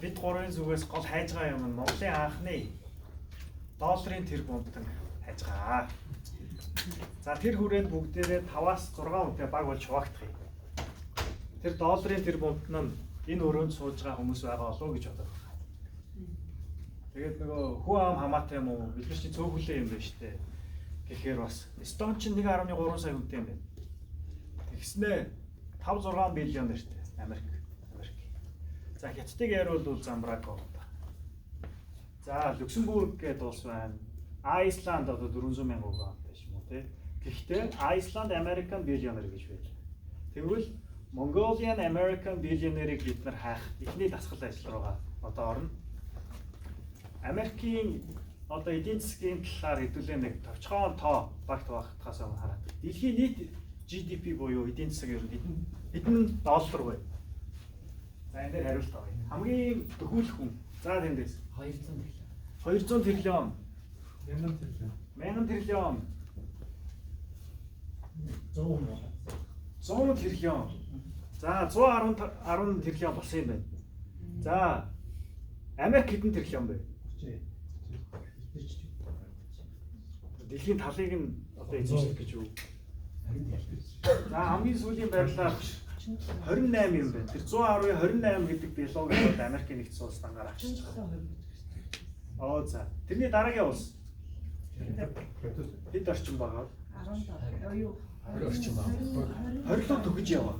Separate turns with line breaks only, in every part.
Бид гурвын зүгээс гол хайж байгаа юм нь Монголын анхны долларын тэрбумтан хайж байгаа. За, тэр хүрээнд бүгдээрээ 5-аас 6 хүнтэй баг болж хуваагдах юм. Тэр долларын тэрбумтан нь энэ өрөөнд сууж байгаа хүмүүс байгаа болов уу гэж бодоод байна. Тэгээд нөгөө хүү ам хамаатай юм уу? Бид нар чинь цөөхөлөө юм байна штэ. Гэхээр бас Эстон чинь 1.3 сая хүнтэй юм байна. Тэгснээ 5 6 биллионертэй Америк. Америк. За, Хятадыг яриул Замбраго. За, Люксембург гэдэг улс байна. Айсланд одоо 400 мянган хүнтэй юм уу, те. Гэхдээ Iceland American billionaire гэж байдаг. Тэгвэл Mongolian American billionaire-ыг бид нар хайх эхний дасгал ажил руугаа одоо орно. Америкийн одоо эдийн засгийн талаар хэдүүлээ нэг товчхон тоо багт багтахаас өмнө хараад. Дэлхийн нийт GDP буюу эдийн засаг ер нь хэдэн хэдэн доллар вэ? За, энэ дээр хариулт авъя. Хамгийн дөхүүлэх хүн. За, тэндээс.
200 триллион.
200 триллион.
1000 триллион.
1000 триллион.
100 мянга.
100 триллион. За, 110 10 триллион болсон юм байна. За, Америк хэдэн триллион бэ?
30.
Дэлхийн талыг нь одоо эзэмшдэг гэж юу? За, хамгийн сүүлийн байрлалаар 28 юм байна. Тэр 110 28 гэдэг биологийн бол Америкийн нэгдсэн улс дангаар авчирч байгаа. Оо, за. Тэрний дараагийн улс хэд орчим байгаа вэ?
17 юу?
20 орчим байна.
20 руу төгөж яваа.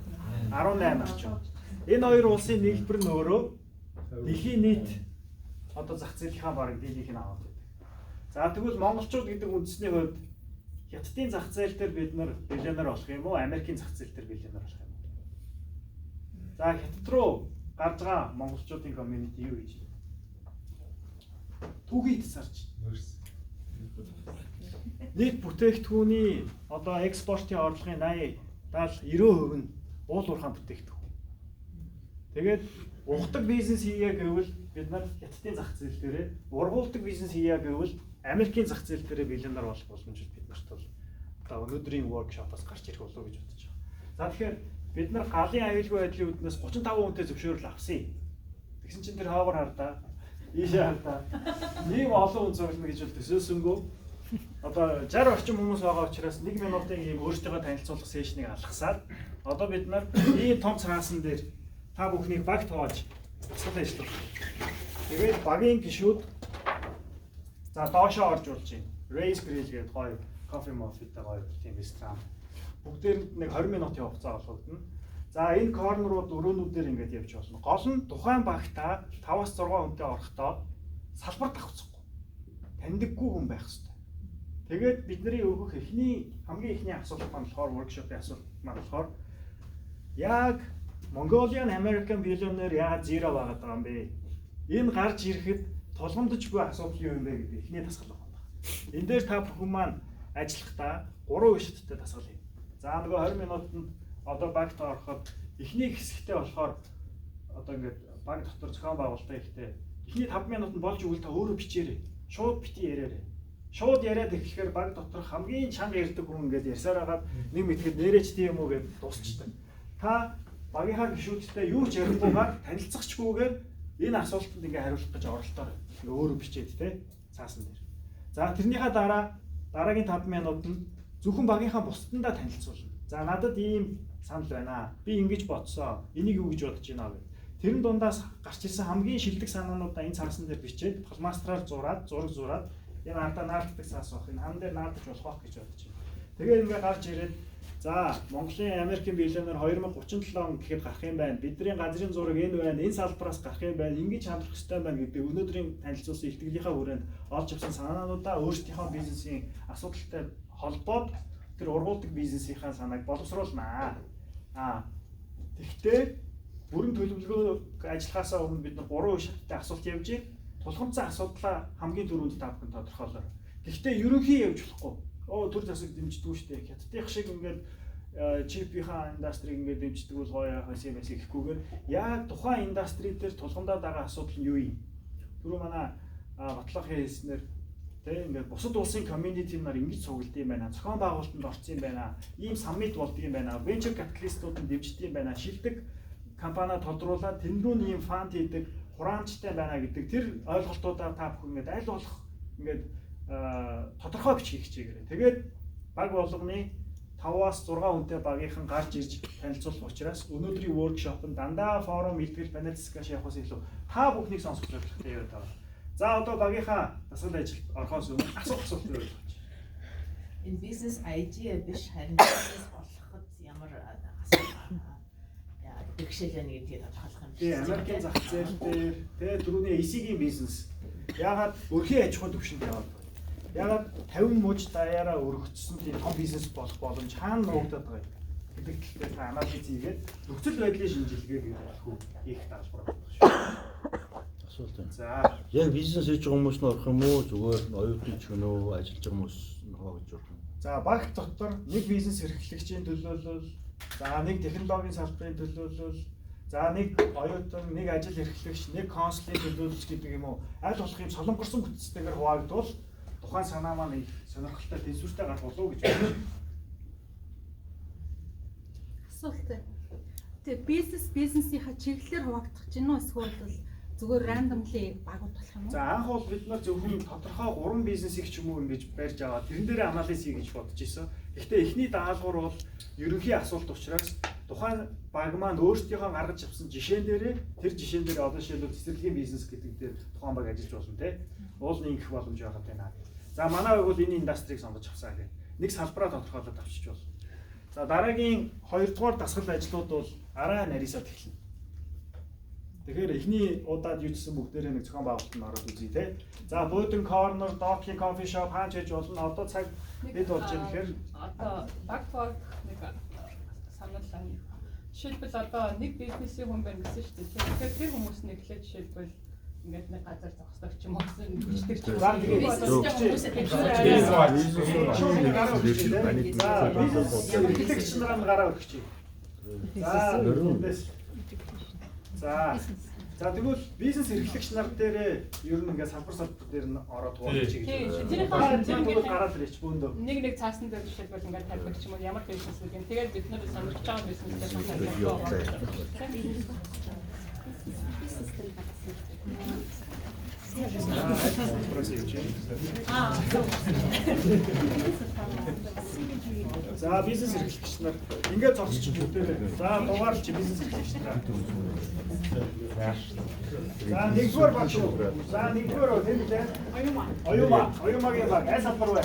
18 орчим. Энэ хоёр улсын нийлбэр нь өөрөө дэлхийн нийт одоо зах зээлийнхаа бараг дийлийнх нь аваад байдаг. За, тэгвэл монголчууд гэдэг үндэсний хувьд Хятадын зах зээл дээр бид нар биллионер болох юм уу? Америкийн зах зээл дээр биллионер болох юм уу? За, Хятад руу гарч байгаа монголчуудын community юу гэж байна? Түүхий царч. Нийт бүтээгдэхүүний одоо экспортын орлогын 80 70 90% нь уул уурхайн бүтээгдэхүүн. Тэгээд угтаг бизнес хийе гэвэл бид нар Хятадын зах зээл дээрээ, ургуулдаг бизнес хийе гэвэл Америкийн зах зээл дээрээ биллионер болох боломж бид нарт бол одоо өнөөдрийн workshop оос гарч ирэх болов уу гэж бодож байгаа. За, тэгэхээр бид нар галын аюулгүй байдлын үүднээс 35 хүнтэй зөвшөөрөл авсан юм. Тэгсэн чинь тэр хоогоор хардаа, ийшээ хардаа. Ийм олон хүн цуглана гэж бол төсөөсөнгөө. Одоо 60 орчим хүмүүс байгаа учраас 1 минутын ийм өөрсдийгөө танилцуулах session ийг алгасаад одоо бид нар ийм том цаасан дээр та бүхнийг баг тоож дасгал ажиллах. Тэгээд багийн гишүүд, за, доошоо орж болж байна. Race Grill гэдэг гоё кофе мофитэй гоё тийм ресторан. Бүгдээрэнд нэг 20 минутын хугацаа олгогдоно. За, энэ corner ууд, өрөөнүүдээр ингээд явж болно. Гол нь тухайн багтаа 5-аас 6 хүнтэй орохдоо салбар давхцахгүй. Таньдаггүй хүн байх хэрэгтэй. Тэгээд бидний өгөх эхний, хамгийн эхний асуулт маань болохоор, workshop ын асуулт маань болохоор яг Mongolian American billionaire яагаад zero байгаад байгаа юм бэ? Энэ гарч ирэхэд тулгамдж буй асуудал юу юм бэ гэдэг эхний дасгал байна. Энэ дээр та бүхэн маань ажиллахдаа гурван шаттай дасгал хий. За, нөгөө 20 минутанд одоо багт ороход эхний хэсэгтээ болохоор одоо ингээд баг дотор зохион байгуулалтаа ихтэй эхний 5 минутанд болж өгвөл та өөрөө бичээрэй. Шууд бити яриарай. Шууд яриад эхлэхээр баг дотор хамгийн чанга ярьдаг хүн ингээд ярьсаар хагаад нэг мэтгэд нэрэж тийм юм уу гэд дуусчдаг. Та багийнхаа гишүүдтэй юу ч ярихгүйгээр, танилцахчгүйгээр энэ асуултанд ингээ хариулах гэж оролдоорой. Ингээ өөрөө бичээд те цаасан дээр. За, тэрнийхээ дараа дараагийн 5 минутанд зөвхөн багийнхаа бусдандаа танилцуулна. За, надад ийм санал байна. Би ингэж бодсоо. Энийг юу гэж бодож байна вэ? Тэрэн дундаас гарч ирсэн хамгийн шилдэг санаануудаа энэ цаасан дээр бичээд, фломастераар зураад, зураг зураад, энэ ардаа наалддаг цаас байх. Энэ хан дээр наалдаж болох байх гэж бодож байна. Тэгээд ингээ гарч ирээд, за, Монголын Америкийн биллионер 2037 он гэхэд гарах юм байна. Бидний газрын зураг энэ байна. Энэ салбараас гарах юм байна. Ингэж хандрах ёстой байна гэдэг өнөөдрийн танилцуулсан илтгэлийнхаа хүрээнд олж авсан санаануудаа өөрсдийнхөө бизнесийн асуудалтай холбоод тэр ургуулдаг бизнесийнхаа санааг боловсруулнаа. Аа. Тэгвэл бүрэн төлөвлөгөө ажиллахаасаа өмнө бид нар гурван шаттай асуулт явж байна. Тулгамдсан асуудлаа хамгийн түрүүнд та бүхэн тодорхойлоо. Гэхдээ ерөнхий явж болохгүй. Оо, төр засаг дэмждэг шүү дээ. Хятадынх шиг ингээд чипийнхаа industry г ингээд дэмждэг бол гоё яах вэ юм гэхгүйгээр яг тухайн industry дээр тулгамдаад байгаа асуудал нь юу юм? Түрүү манай Батлахын хэлснээр тэ ингээд бусад улсын community нар ингэж цуглд юм байна. Зохион байгуулалтанд орсон юм байна. Ийм summit болдго юм байна. Venture capitalist ууд нь дэмждэг юм байна. Шилдэг компани тодруулаад тэн рүү ийм fund хийдэг, хураамжтай байна гэдэг тэр ойлголтуудаа та бүхэн ингээд аль болох ингээд тодорхой бичих хичээгээрэй. Тэгээд баг болгоны 5-аас 6 хүнтэй багийнхан гарч ирж танилцуулах учраас өнөөдрийн workshop нь дандаа форум, илтгэл, panel discussion явахаас илүү та бүхнийг сонсох зорилготой яваад байгаа. За, одоо багийнхаа дасгал ажилд орохоос өмнө асуулт ойлгож.
Энэ бизнес idea биш, харин бизнес болоход ямар асуудал бэрхшээл байна гэдгийг тодорхойлох юм
биш. Америкийн зах зээл дээр тэ түрүүний AC-ийн бизнес яагаад өрхийн аж ахуйн түвшинд яваад байна? Яагаад 50 муж даяараа өргөцсөн тийм том бизнес болох боломж хаана нуугдаад байгаа юм гэдэг тал дээр та анализ хийгээд нөхцөл байдлын шинжилгээг хийх их даалгавар болох шүү.
Асуулт байна.
За.
Яг бизнес хийж байгаа хүмүүс нь орох юм уу? Зүгээр оюутан ч гэнэ үү, ажиллаж байгаа хүмүүс нь хуваагдж орох юм?
За, баг дотор нэг бизнес эрхлэгчийн төлөөлөл, за нэг технологийн салбарын төлөөлөл, за нэг оюутан, нэг ажил эрхлэгч, нэг консулын төлөөлөл гэдэг юм уу? Аль болох юм солонгорсон бүтцтэйгээр хуваагдвал тухайн санаа маань их сонирхолтой, тэнцвэртэй гарах болов уу гэж бодож байна.
Асуулт. Тэгээ бизнесийнхаа чиглэлээр хуваагдах чинь үү, эсвэл зүгээр randomly багууд болох юм уу?
За, анх бол бид нар зөвхөн тодорхой 3 бизнесийг ч юм уу ингэж барьж аваад тэрэн дээр анализ хий гэж бодож исэн. Гэхдээ эхний даалгавар бол ерөнхий асуулт учраас тухайн баг маань өөрсдийнхөө гаргаж авсан жишээн дээрээ, тэр жишээн дээр одоо жишээлбэл цэцэрлэгийн бизнес гэдэг дээр тухайн баг ажиллаж болно те. Уул нэгэх боломж байгаад байна. За, манай баг бол энэ industry г сонгож авсан гэх. Нэг салбараа тодорхойлоод авчиж болно. За, дараагийн хоёрдугаар дасгал ажлууд бол арай нарийсаад эхэлнэ. Тэгэхээр эхний удаад юу гэсэн бүгдээрээ нэг зохион байгуулалтанд ороод үзье те. За, Буудан corner, Doki coffee shop хаач хийж болно. Одоо цаг хэд болж байгаа гэхээр
одоо баг хуваагдах нэг санал байна. Жишээлбэл, одоо нэг бизнесийн хүн байна гэсэн шүү дээ. Тэгэхээр тэр хүмүүс нь эхлээд жишээлбэл ингээд нэг газар зогсдог ч юм уу, хүчдэг ч юм уу.
За, тэгээд шууд гараа өгч те. За, бизнес эрхлэгч нараа нь гараа өгч. За, эндээс. За, тэгвэл бизнес эрхлэгч нар дээрээ ер нь ингээд салбар салбар дээр нь ороод хуваалцчих гэж байна.
Тэрийнхээ
тэгвэл гараад ирээч бөөндөө.
Нэг нэг цаасан дээр жишээлбэл ингээд тавьдаг ч юм уу, ямар бизнес гэдэг юм. Тэгээд бид нар сонирхож байгаа бизнестэй танилцах.
Бизнес дээр багсан.
За, бизнес эрхлэгч нар ингээд зогсож бүгдээрээ. За, дугаарлч бизнес эрхлэгч нар. За, нэгдүгээр баг шүү. За, нэгдүгээр үү тийм үү?
Оюума.
Оюума, Оюумагийн баг аль салбар вэ?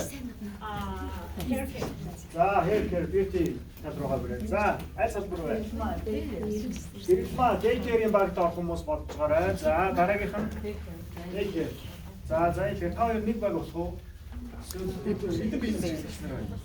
Hair care.
За, hair care, beauty тал руугаа бүрээ. За, аль салбар вэ? Гэрэлмаа, daycare-ийн багт орох хүмүүс бодцоорой. За, дараагийнх нь daycare. За, за, тэгэхээр та хоёр нэг баг болох уу? Эсвэл хэдэн бизнес эрхлэгч нар байна?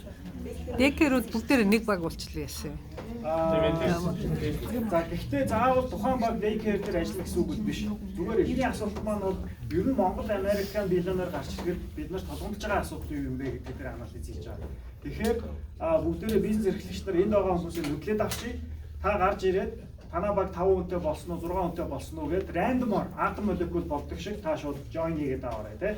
Daycare-үүд бүгдээр нэг баг болчихлоо яасан.
За, гэхдээ заавал тухайн баг daycare дээр ажиллах гэсэн үг биш. Зүгээр эхний асуулт маань бол ер нь Монгол Американ billionaire гарч ирэхэд бид нар толгомдож байгаа асуудал юу юм бэ гэдэг дээр анализ хийж байгаа. Тэгэхээр бүгдээрээ бизнес эрхлэгч нар энд байгаа хүмүүсийг нүдлээд авчий. Та гарч ирээд танаа баг 5 хүнтэй болсон уу, 6 хүнтэй болсон уу гэд random оор атом молекул болдог шиг та шууд join хийгээд аваарай тий.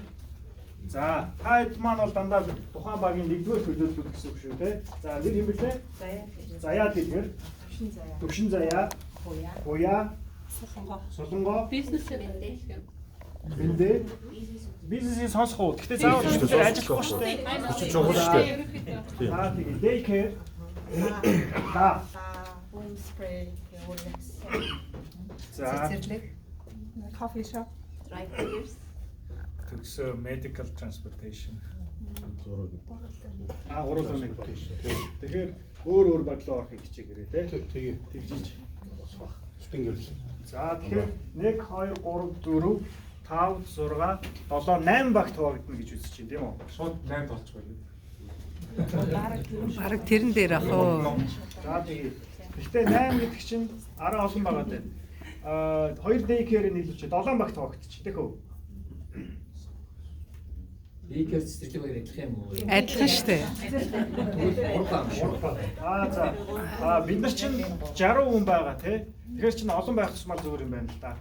За, та хэд маань бол дандаа тухайн багийн нэгдүгээр төлөөлөл гэсэн үг шүү тий. За, нэр хэм бэлээ?
Заяа.
Заяа дэлгэр.
Төвшин заяа.
Төвшин заяа.
Хуяа.
Хуяа.
Солонгоо.
Солонгоо.
Бизнесээр
Эндээ бизнесийг сонсох уу? Гэхдээ заавал тэр ажиллахгүй шүү дээ.
Хүч чухал шүү дээ.
За, тэгээ daycare. За.
Room spray гэх.
За.
Цэцэрлэг.
Coffee shop.
Dry cleaners.
Төгсөө medical transportation.
А, 3 нэг баг. Тэгэхээр өөр өөр баг руу орохыг хичээгээрэй те.
Тэгээ.
Тэгжиж болох байх.
Зүтэн гэрэл.
За, тэгэхээр 1 2 3 4 5 6 7 8 багт хуваагдана гэж үзэж байна, тийм үү?
Шууд 8 болчих байлээ.
Бараг тэрэн дээр ах уу.
За, тэгээ. Гэхдээ 8 гэдэг чинь арай олон байгаа дээ. Аа, 2 daycare-ийг нийлүүлчих 7 багт хуваагдчих, тийм үү?
Daycare цэцэрлэг хоёр адилхан юм уу?
Адилхан шүү дээ.
Тэгвэл 3 баг шүү.
Аа, за. Аа, бид нар чинь 60 хүн байгаа тий. Тэгэхээр чинь олон байх тусмаа зүгээр юм байна л да.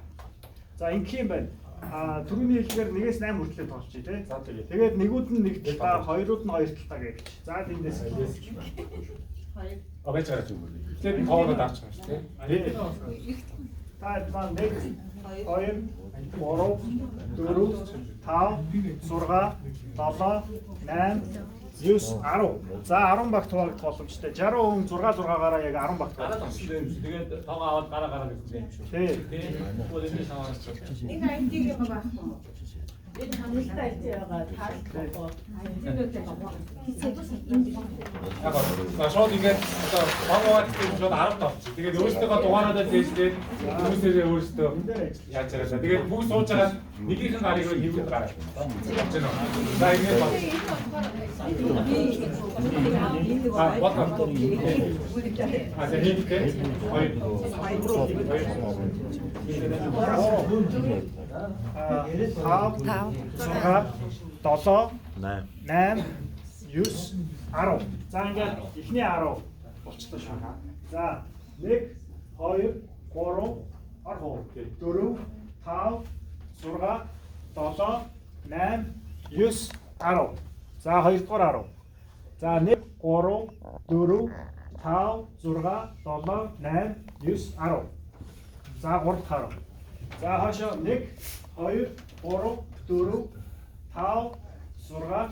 За, ингэх юм байна. Аа, түрүүний хэлгээр 1-ээс 8 хүртлээр тоолчих тий.
За, тэгээ.
Тэгээд нэгүүд нь нэг талдаа, хоёрууд нь хоёр талдаа гэж. За, тэндээс.
А, байж байгаа юм. Тэгэхээр тоогоод авчих юм шүү дээ.
Та хэд маань 1 2 3 4 5 6 7 8 9 10. За 10 багт хуваагдах боломжтой. 60 хүн 6 6-аараа яг 10 багт
Гараад
хуваагдах.
авсан юм шиг. Тэгээд тоогоо аваад гараа гараа гэсэн юм шүү.
Тий.
Тийм. Бол энэ шаваар.
Нэг IT-ийн баг байхгүй юм уу? Энэ хангалттай IT байгаа таалахгүй.
Яг гоо. Шууд ингээд одоо тоогоо аваад шууд 10 товч. Тэгээд өөрсдийнхөө дугааруудаа зээжлээд хүмүүсээрээ өөрсдөө яаж байгаа. Тэгээд бүгд сууж байгаа нэгийнхэн гарыг хэвүүд гараа. Болж байна уу? За ингээд бол. А бодлоо. А за хийх те. Хоёр.
5
5
6 7
8.
8 9 10. За ингээд эхний 10 болчлоо шүү. За 1 2 3 4 5 6 7 8 9 10. За хоёрдугаар 10. За 1 3 4 5 6 7 8 9 10. За 3 дахь 10. За хойшоо 1 2 3 4 5 6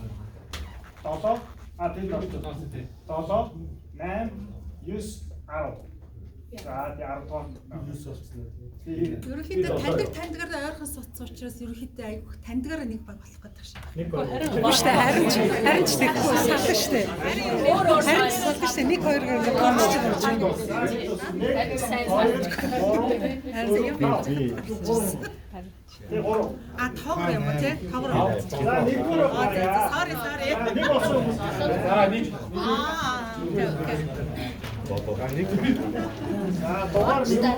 7 а тийм 7 8 9 10. За тий 10 дугаар
9 болчихсон.
тий.
Ерөнхийдөө таньдаг таньдгаар ойрхон суудсан учраас ерөнхийдөө айгүйх таньдгаараа нэг баг болох гэдэг шиг.
Нэг баг.
Үгүй шүү дээ. Харин ч харин ч тэгэхгүй салдаг шүү дээ. Харин ч салдаг шүү дээ. 1 2 гэх юм болчих юм чинь.
1 2 3 4 5. Тий 3.
А тоогор юм уу те? Тоогор.
За нэгдүгээр гараа.
Sorry, sorry.
За нэг болсон хүмүүс.
За нэг
Аа. Okay, okay.
За дугаар нэг